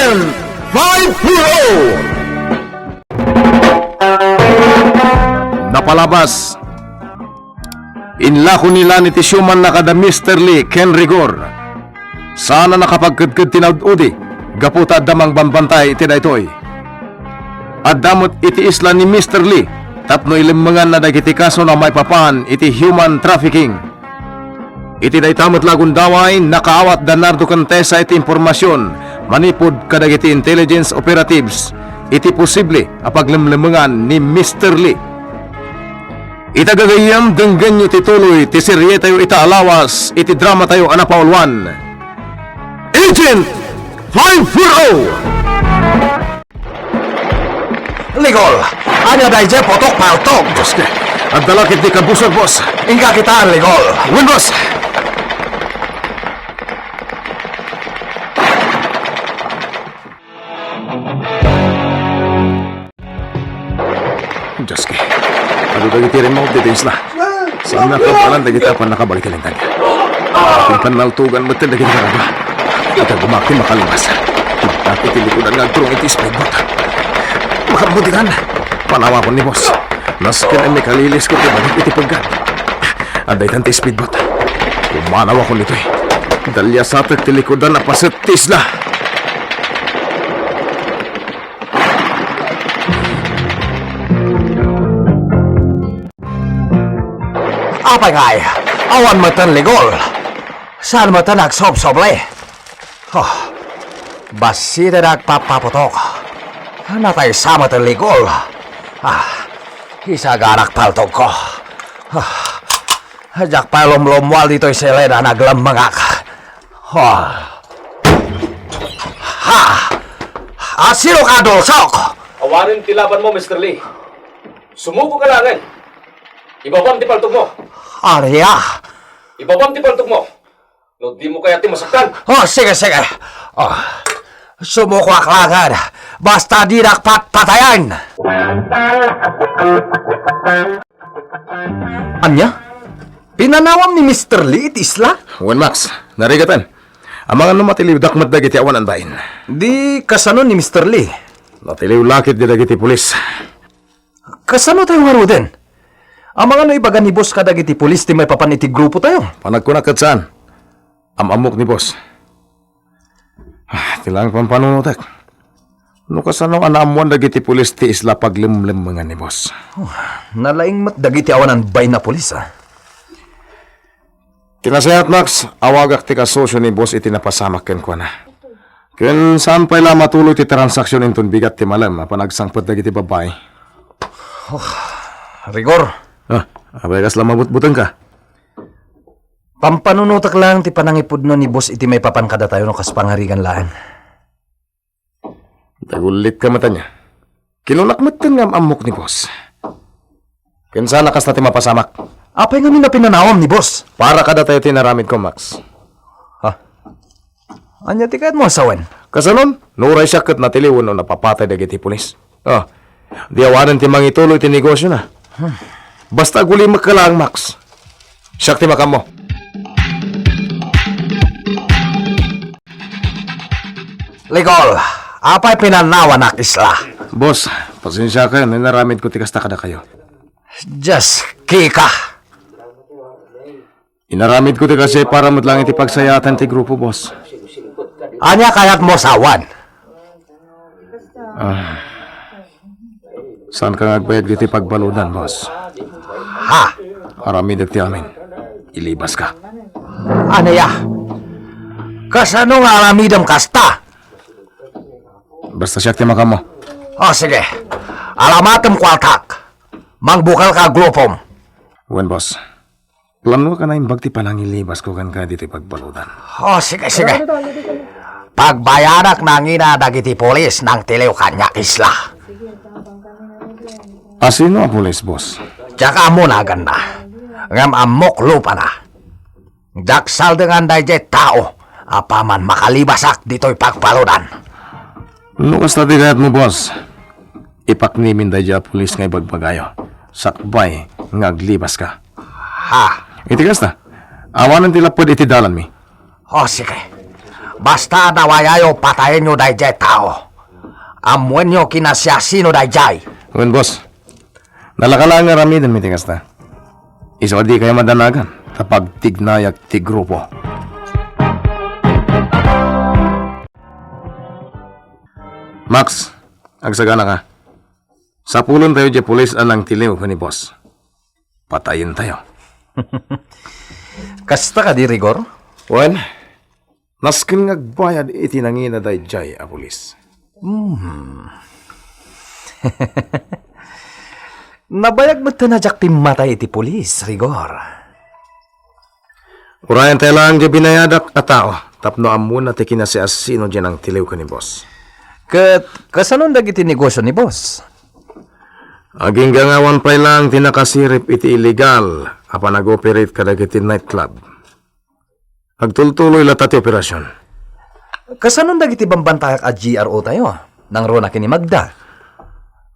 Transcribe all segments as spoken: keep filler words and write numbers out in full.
Five four oh! Napalabas. Inlako ni Lani ti siumanna kada Mister Lee ken Rigor. Saan a nakapagkedked ti naud-udi gapu ta adda mangbambantay iti daytoy. Adda met iti isla ni Mister Lee tapno ilemmenganna dagiti kaso a maipapan iti human trafficking. Iti dayta met la a gundaway, nakaawat da Nardo ken Tessa iti impormasion manipud kadagiti intelligence operatives iti posible a paglemlemengan ni Mister Lee. Ita gagayyem, denggenyo ti tuloy ti serietayo ita a lawas iti dramatayo a napauluan, Agent five four oh! Ligol, ania daydiay putok paltog? Diyos ko, adda la ketdi kabusor, boss. Inka kitaan, Ligol. Wen, boss. Diyos ko, adu dagiti remote ditoy isla. Saan a kabalan dagiti apan nakabagit iti lintag? Akin pannaltugan met dagiti karaba. Ita gumak ti makalimas. Dagiti likudan nga agturong iti speedboat. Makabudikan. Panawakon ni boss. Nasken a makalilis ko ti balik iti paggan. Adda itan ti speedboat. Pumanawakon ditoy. Daliasatek ti likudan a paset ti isla. Apay ngay, awan metten Ligol. Saan metten agsobsobli? Oh, bassit a nagpapaputok. Natay sa metten Ligol. Ah, isaganak paltogko. Ah, diak pay lumlumual ditoy selen a naglemmengak. Ha! Ha! Asino ka, Dulsok? Awanen ti labanmo, Mister Lee. Sumuko ka laengen. Ibabam ti paltogmo. Ania? Ibabam ti paltogmo. No dimo kayat ti masaktan. Oh, sige, sige. Oh, sumukoak laengen. Basta dinak patpatayen. Ania? Pinanawam ni Mister Lee iti isla? Wen, Max, narigatan. Amangan no matiliwdak met dagiti awanan bain. Di kasano ni Mister Lee? Natiliw la ketdi dagiti pulis. Kasano tayo ngaruden? Amangan no ibaga ni boss kadagiti pulis ti maipapan iti grupo tayo? Panagkunak ket saan. Am-ammok ni boss. Ah, ti laeng pampanunotek. No kasano a naammoan dagiti pulis ti isla paglemlemmengan ni boss? Oh, nalaing met dagiti awanan bain a pulis, ah. Ti nasayaat, Max, awagak ti kasosio ni boss iti napasamak kenkuana. Ken saan pay la matuloy ti transaksion inton bigat ti malem a panagsangpet dagiti babbai. Oh, Rigor. Ah, apay kasla mabutbutengka? Pampanunotek laeng ti panangipudno ni boss iti maipapan kadatayo no kas pangarigan laeng. Dagullitka met ania. Kinunak metten nga am-ammok ni boss. Ken saan a kasta ti mapasamak. Apay ngamin a pinanawam ni boss? Para kadatayo ti inaramidko, Max. Ha? Ania ti kayatmo a sawen? Kasanon, no uray siak ket natiliw wenno napapatay dagiti pulis. Ah, di awanen ti mangituloy ti negosiona. Hmm. Basta agulimekka laeng, Max. Siak ti makaammo. Ligol, apay pinanawanak isla? Boss, pasensiakayon no inaramidko ti kasta kadakayo. Just kika. Inaramidko ti kasta para met laeng iti pagsayaatan ti grupo, boss. Ania kayatmo a sawen? Ah, saanka nga agbayag ditoy pagbaludan, boss? Ha? Aramidek ti amin. Ilibaska. Ania? Kasano nga aramidem kasta? Basta siak ti makaammo. O, sige. Alamatem kuartak. Mangbukelka a grupom. Wen, boss. Planoak a naimbag ti panangilibasko kenka ditoy pagbaludan. O, sige, sige. Pagbayadak nangina dagiti pulis nangtiliw kaniak isla. Asino a pulis, boss? Diak ammo naganna. Ngem ammok lupana. Diak saldengan daydiay tao apaman makalibasak ditoy pagbaludan. No kasta ti kayatmo, boss, ipaknemin daydiay a pulis nga ibagbagayo sakbay nga aglibaska. Ha? Iti kasta, awanen ti lapped iti dalanmi. O, sige. Basta adda wayayo, patayenyo daydiay tao. Ammoenyo kinasiasino daydiay. Wen, boss. Nalaka laeng nga aramiden mi ti kasta. Isu a dikayo madanagan ta pagtignayak ti grupo. Max, agsaganaka. Sapulentayo diay pulis a nangtiliw ken ni boss. Patayentayo. Kasta kadi, Rigor? Wen, nasken nga agbayad iti nangina daydiay a pulis. Hmm. Nabayag met a diak timmatay iti pulis, Rigor. Urayentayo laeng diay binayadak a tao tapno ammona ti kinasiasino diay nangtiliw ken ni boss. Ket kasanon dagiti negosio ni boss? Agingga nga awan pay laeng ti nakasirib iti illegal a panag-operate kadagiti nightclub. Agtultuloy latta ti operasion. Kasanon dagiti bambantayak a G R O tayo? Nangruna ken ni Magda.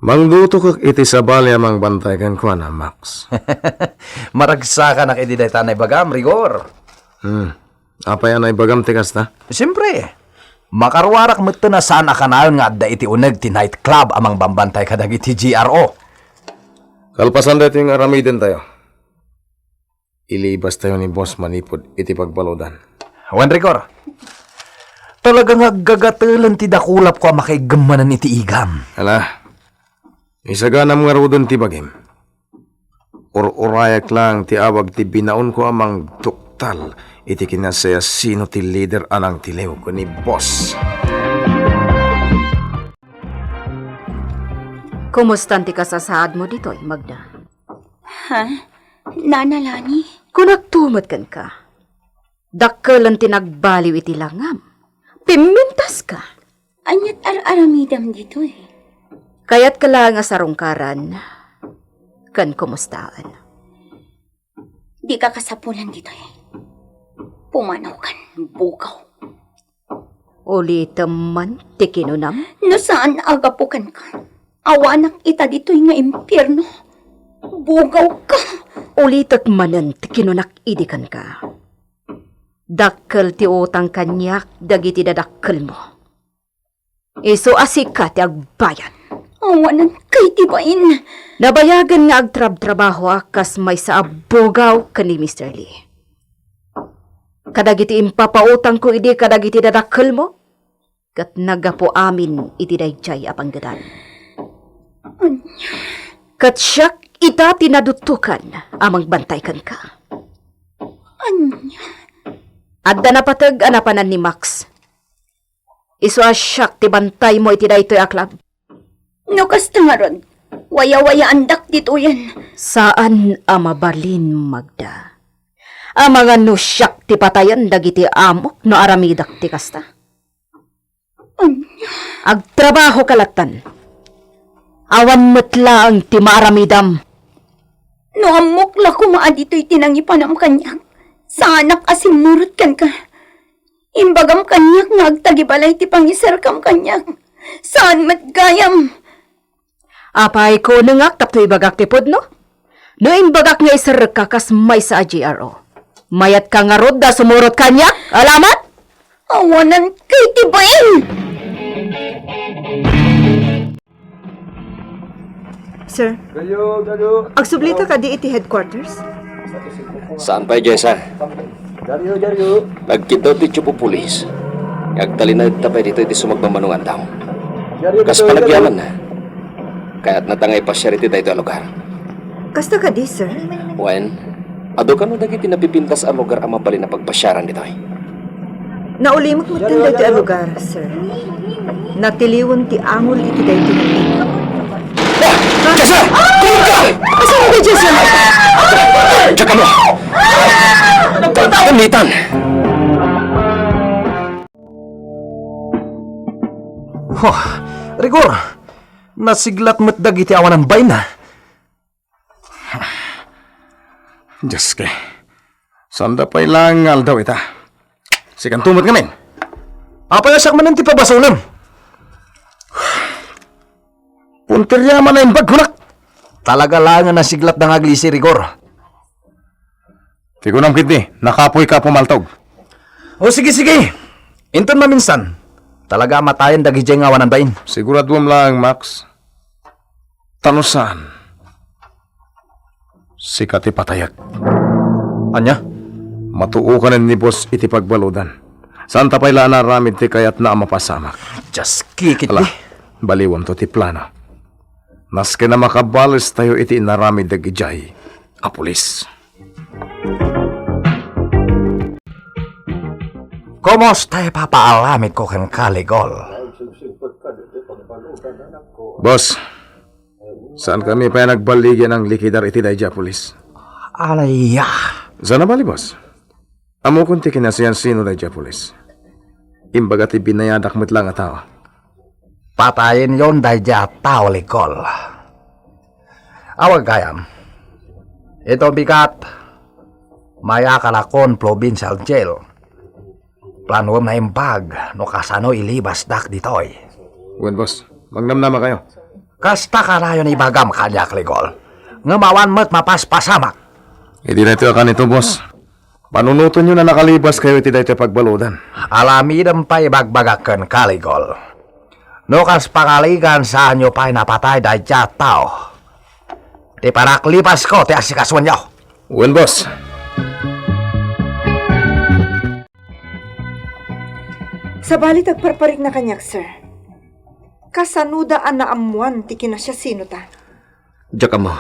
Mangdutokek iti sabali a mangbantay kenkuana, Max. Maragsakanak iti dayta a naibagam, Rigor. Hmm. Apay a naibagam ti kasta? Siempre, makaruarak metten a saan a kanayon nga adda iti uneg ti nightclub a mangbambantay kadagiti G R O. Kalpasan daytoy nga aramidentayo, ilibastayo ni boss manipud iti pagbaludan. Wen, Rigor, talaga nga aggagatelen ti dakulapko a makaiggem manen iti igam. Ala, isaganam ngaruden ti bagim. Ur-urayak laeng ti awag ti binaonko a mangduktal iti kinasiasino ti lider a nangtiliw ken ni boss. Kumustan ti kasasaadmo ditoy, Magda? Ha? Nana Lani? Kunakto met kenka. Dakkelen ti nagbaliw iti langam. Pimmintaska. Aniat ar-aramidem ditoy? Kayatka laeng a sarungkaran ken kumustaen. Dika kasapulan ditoy. Pumanawkan, bugaw. Ulitem man ti kinunam? No saan a gapu kenka, awanak ita ditoy nga impierno. Bugawka. Ulitek manen ti kinunak idi kenka. Dakkel ti utang kaniak dagiti dadakkelmo. Isu a sika ti agbayad. Awananka iti bain. Nabayagen nga agtrabtrabahoak kas maysa a bugaw ken ni Mister Lee. Kadagiti impapautangko idi kadagiti dadakkelmo, ket naggapu amin iti daydiay a panggedan. Ania? Ket siak ita ti naduttokan a mangbantay kenka. Ania? Adda napateg a napanan ni Max. Isu a siak ti bantaymo iti daytoy a club. No kasta ngarud, wayawayaandak ditoyen. Saan a mabalin, Magda. Amangan no siak ti patayen dagiti amok no aramidak ti kasta. Ania? Agtrabahoka lattan. Awan met laeng ti maaramidam. No ammok la koma a ditoy ti nangipanam kaniak, saanak a simmurot kenka. Imbagam kaniak nga agtagibalay ti pangiserkam kaniak. Saan met gayam. Apay, kunengak tapno ibagak ti pudno? No imbagak nga iserrekka kas maysa a G R O, mayatka ngarud a sumurot kaniak? Alamat? Awanan kay ti bain! Sir, agsublita kadi iti headquarters? Saan pay, Jessa? Nagkiddaw ti chief of police. Agtalinaedta pay ditoy iti sumagmamano nga aldaw. Kas panagyamanna, kayatna ta nga ipasiar iti daytoy a lugar. Kasta kadi, sir? Wen, adu kano dagiti napipintas a lugar a mabalin a pagpasiaran ditoy? Naulimek metten daytoy a lugar, sir. Natiliwen ti angol iti daytoy nga tingko. Ah! Jessa! Tumawag ka! Asan ka, Jessa? Diyan ka mo! Tamitan! Huh, Rigor, nasiglat met dagiti awanan bain. Dioske, sanda pay laeng nga aldaw ita. Sikanto met ngamin. Apay a siak manen ti pabasolem? Punteria man a imbag kunak. Talaga laeng a nasiglat da nga aglisi, Rigor. Ti kunam ketdi, nakapoy ka a pumaltog. O, sige, sige. Inton maminsan, talaga a matayen dagidiay nga awanan bain. Siguraduem laeng, Max. Ta no saan, sika ti patayek. Ania? Matuokanen ni boss iti pagbaludan. Saanta pay la a naaramid ti kayatna a mapasamak. Just kick it, Ala, di. Baliwemto ti plano. Maski na makabalestayo iti inaramid dagidiay a pulis. Kumusta ti papaaramidko kenka, Ligol? Boss, saankami pay a nagballigi a nanglikidar iti daydiay a pulis. Alay, ah. Saan a bali, boss? Ammokon ti kinasiasino daydiay a pulis. Imbaga ti binayadak met laeng a tao. Patayenyon daydiay a tao, Ligol. Awan gayam. Ito bigat, mayakal a kon provincial jail. Planuem naimbag no kasano ilibasdak ditoy. Wen, boss. Magnamnama kayo. Kasta kanayon ibagam kaniak, Ligol. Ngem awan met mapaspasamak. Idi daytoy a kanito, boss. Panunotenyo a nakalibas kayo iti daytoy a pagbaludan. Aramidem pay ibagbagak kenka, Ligol. No kas pangaligan, saanyo pay napatay daydiay a tao. Ti panaklipasko ti asikasuenyo. Wen, boss. Sabali ti agparparikna kaniak, sir. Kasano da a naammoan ti kinasiasinota? Diak ammo.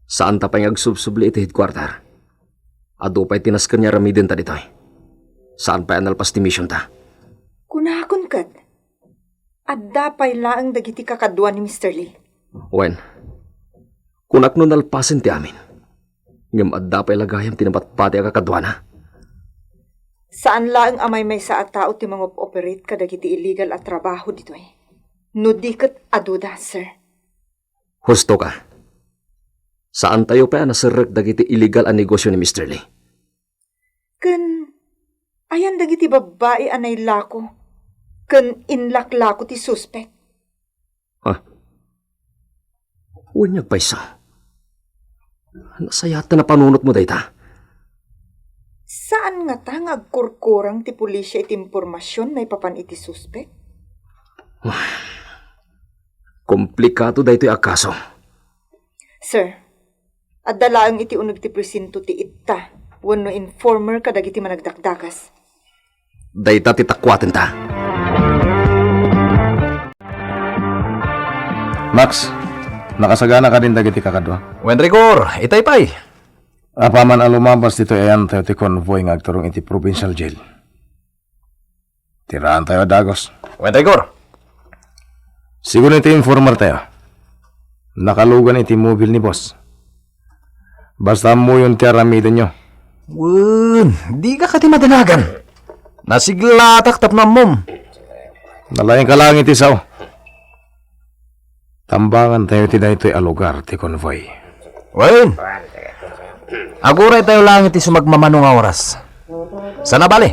Saanta pay nga agsubsubli iti headquarter. Adu pay ti nasken nga aramidenta ditoy. Saan pay a nalpas ti missionta. Kunakon ket, adda pay laeng dagiti kakadua ni Mister Lee. Wen, kunak no nalpasen ti amin. Ngem adda pay la gayam ti napatpati a kakaduana. Saan laeng a maymaysa a tao ti mangop-operate kadagiti illegal a trabaho ditoy. No di ket aduda, sir. Husto ka. Saantayo pay a naserrek dagiti illegal a negosio ni Mister Lee. Ken ayan dagiti babbai a nailako ken inlaklako ti suspek? Ha? Wen, agpayso. Nasayaat ta napanunotmo dayta. Saan ngata nga agkurkurang ti pulisia iti impormasion maipapan iti suspek? Komplikado daytoy a kaso. Sir, adda laeng iti uneg ti presinto ti itta wenno informer kadagiti managdakdakas. Dayta ti takuatenta. Max, nakasagana kadin dagiti kakadua? Wen, Rigor, itay pay. Apaman a lumabas ditoy, ayantayo ti convoy nga agturong iti provincial jail. Tiraantayo a dagos. Wen, Rigor. Sigun iti informer tayo, nakalugan iti mobil ni boss. Basta ammoyon ti aramidenyo. Wen, dika kadi madanagan. Nasiglatak tapno ammom. Nalaingka laeng iti sao. Tambangantayo ti daytoy a lugar ti convoy. Wen, aguraytayo laeng iti sumagmamano nga oras. Saan a bali,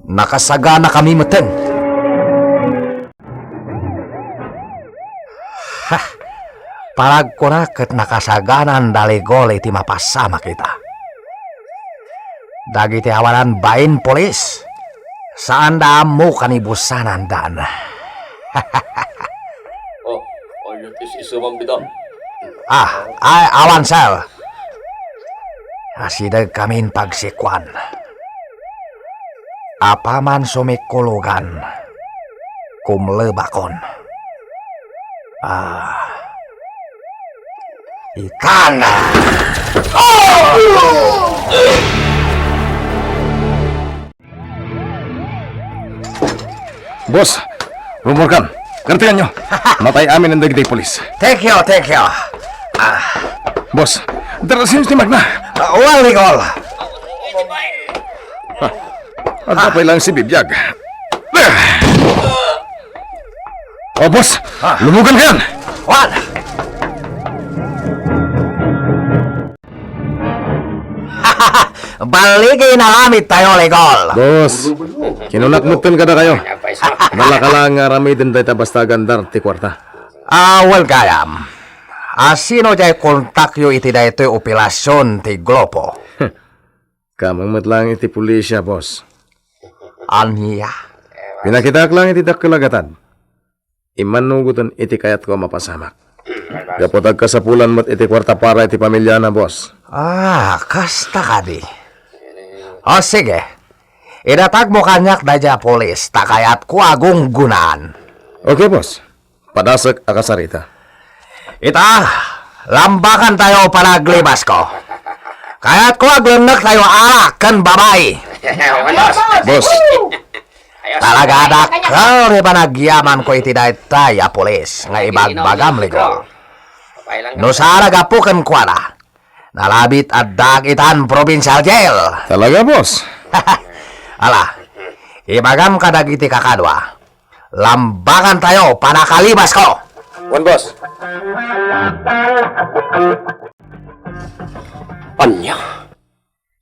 nakasaganakami metten. Ha! Paragkuna ket nakasagananda, Ligol, iti mapasamak ita. Dagiti awanan bain pulis, saanda ammo kanibusanandan. Oh, anya ti isumam dita? Ah, ay, awan, sir. Asidegkamin pagsikuan. Apaman sumikulugan, kumlebakon. Ah, itan! Oh! Boss, rumorkan. Kartenganyo. Matay amin dagiti pulis. Thank you, thank you. Ah. Boss, darasin ti magna. Ah, well, Nicole. Ah, adda pay lang si Bibiag. Oh, boss, ah, lumugan ka yan. Well. Balligi inaramid tayo, Ligol. Boss, kinunak metten kada kayo. Nalaka lang nga aramiden dayta basta agandar ti kuarta. Ah, well, gayam. Asino jay kontakyo iti daytoy operasion ti Globo? Kameng met lang iti pulisya, boss. Ania? Pinakitak lang iti dakkel a gatad. Immanugoten iti kayatko a mapasamak. Gapu ta agkasapulan met iti kuarta para iti pamiliana, boss. Ah, kasta kadi. O, sige. Idatagmo kaniak daydiay a pulis, ta kayatko a gunggunaan. Okay, boss. Padasek a kasarita. Ita, lambakantayo panagkalibasko. Kayatko aglennektayo alak ken babai. Boss. Talaga dakkel ti panagyamanko iti daytay a pulis nga ibagbagam, Ligo. No saan a gapu kenkuana, nalabit addaak itan provincial jail. Talaga, boss? Ala, ibagam kadagiti kakadua, lambakantayo panakalibasko. Wen, boss. Ania?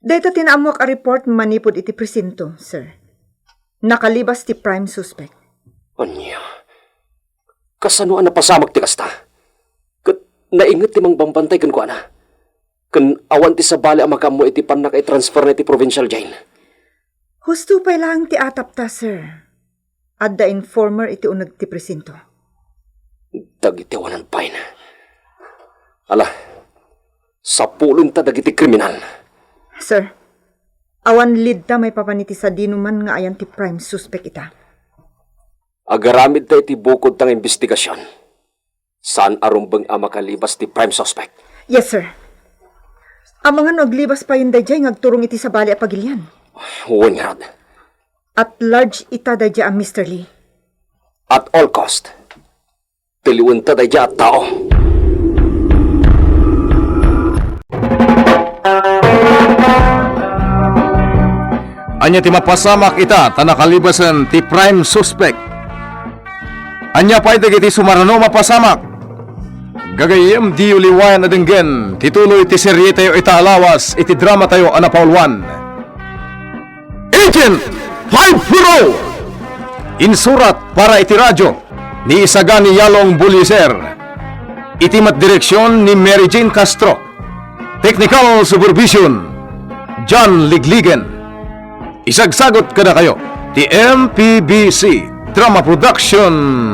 Dayta ti naammuak a report manipud iti presinto, sir. Nakalibas ti prime suspect. Ania? Kasano a napasamak ti kasta? Ket nainget ti mangbambantay kenkuana? Ken awan ti sabali a makaammo iti pannakaitransferna iti provincial jail? Husto pay laeng ti atapta, sir. Adda informer iti uneg ti presinto. Dagiti awanan pay. Ala, sapulenta dagiti kriminal. Sir, awan leadta maipapan iti sadinoman nga ayan ti prime suspect ita. Agaramidta iti bukodta nga imbestigasion. Saan a rumbeng a makalibas ti prime suspect. Yes, sir. Amangan no aglibas payen daydiay nga agturong iti sabali a pagilian. Wen ngarud. At large ita daydiay a Mister Lee. At all cost, tiliwenta daydiay a tao. Ania ti mapasamak ita ta nakalibasen ti prime suspect? Ania pay dagiti sumarno a mapasamak? Gagayyem, diyo liwayan a denggen ti tuloy ti serietayo ita a lawas iti dramatayo a napauluan, Agent five four oh! Insurat para iti radyo ni Isagani Yalong Buliser. Iti met direksion ni Mary Jane Castro. Technical supervision, John Ligligen. Isagsagut kadakayo ti M P B C Drama Production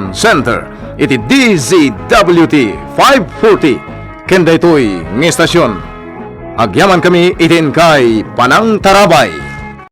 Center iti D Z W T five forty ken daytoy nga estasion. Agyamankami iti inkay panangtarabay.